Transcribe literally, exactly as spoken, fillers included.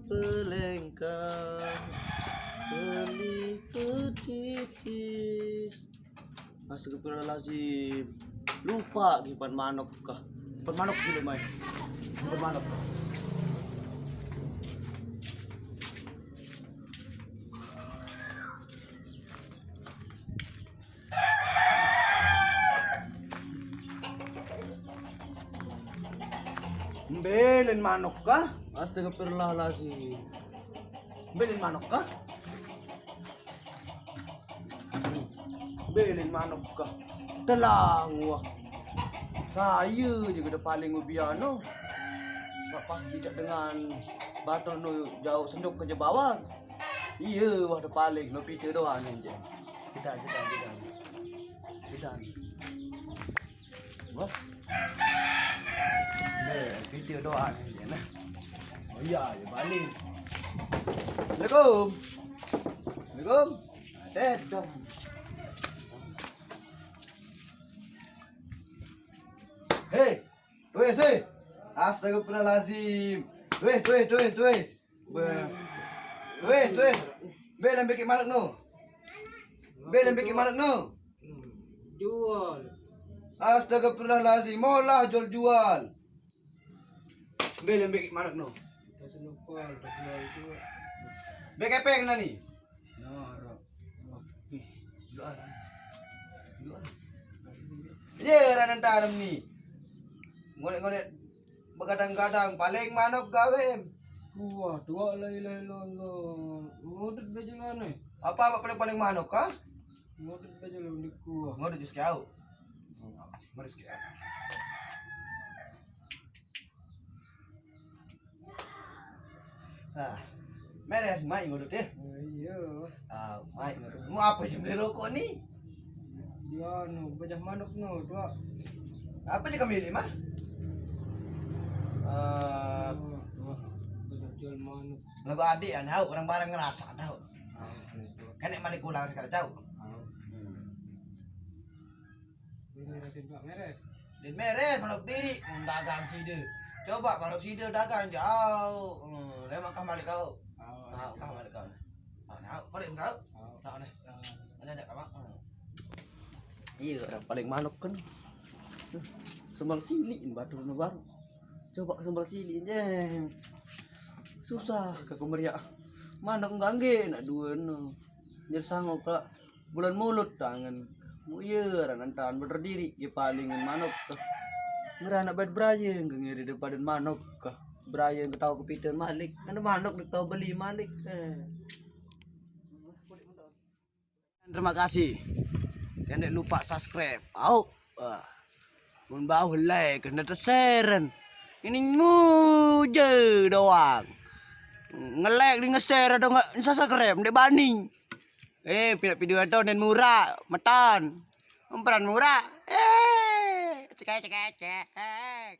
Pelengkap, beli petitis. Astagfirullahalazim. Lupa gimpan manok kah? Gimpan manok dulu, mai. Gimpan manok. Mbelen manok kah? Astagfirullahalazim. Mbelen manok kah? Mbelen manok kah? Telang wah. Saya juga ada paling ubiano. Pas dijak dengan batur nu jauh sendok ke bawah. Iya, wah ada paling nu pite doang aja. Kita, kita, kita. Kita. Wah. Deh, video doang aja nah. Oh iya, ya balik. Assalamualaikum. Assalamualaikum. Ada dong. Hei, weh, sih. Astagfirullahalazim. Weh, weh, weh, weh. Weh, weh. Be lembek manuk no. Be lembek manuk no. Jual. Astagfirullahalazim, molah jual-jual. Be lembek manuk no. Kasih lupa, udah jual juga. Be kepeng nani. Nara. Wah, ih, jual. Jual. Ye, ranan tanam ni. Ngonek-ngonek begadang-gadang, paling manuk gawe. Wah, tua la ilaha illallah. Ngudut baju mana? Apa, apa paling, paling manuk kah? Ngudut baju lu di kuah. Ngudut jus kau. Ngudut jus kau. Ah, meres, mai ngudut ya. Oh, iya. Ah, mai ngudut. Mau apa sih beli rokok nih? Dia nu pecah manuk nu, tua. Apa dia kami lima? Eh, oh, tua. Pecah jual manuk. Lagu adik kan, tahu orang bareng ngerasa tahu. Ah, itu. Kan nek malik pulang sekarang tahu. Ah. Hmm. Ini ngerasin Pak meres. Din meres manuk diri, hmm, dagang side. Coba manuk side dagang jauh. Hmm, lemak kah malik kau? Ah, kah malik kau. Ah, nah, balik kau. Ah. Nah, nih. Salah. Mana ada kau? Hmm. Iya, orang paling manuk kan. Sembal sili batur nu baru. Coba sembal sili, jeng. Susah ke kumeriak. Manuk enggak nggih, nak dua nu. Nyer sanggup, Kak. Bulan mulut tangan. Mu iya, ranan tahan berdiri, ya paling manuk. Ngerana bad beraye, ngiri depan manuk. Beraye tahu kepiting malik. Ada manuk tahu beli malik. Eh. Terima kasih. Jangan lupa subscribe. Au. Ah. Mun bau like, kena terseren. Ini muje doang. Nge-like di nge-share atau nggak subscribe, dia bani. Eh, pindah video itu dan murah, meton. Umperan murah. Eh, cek, cek, cek.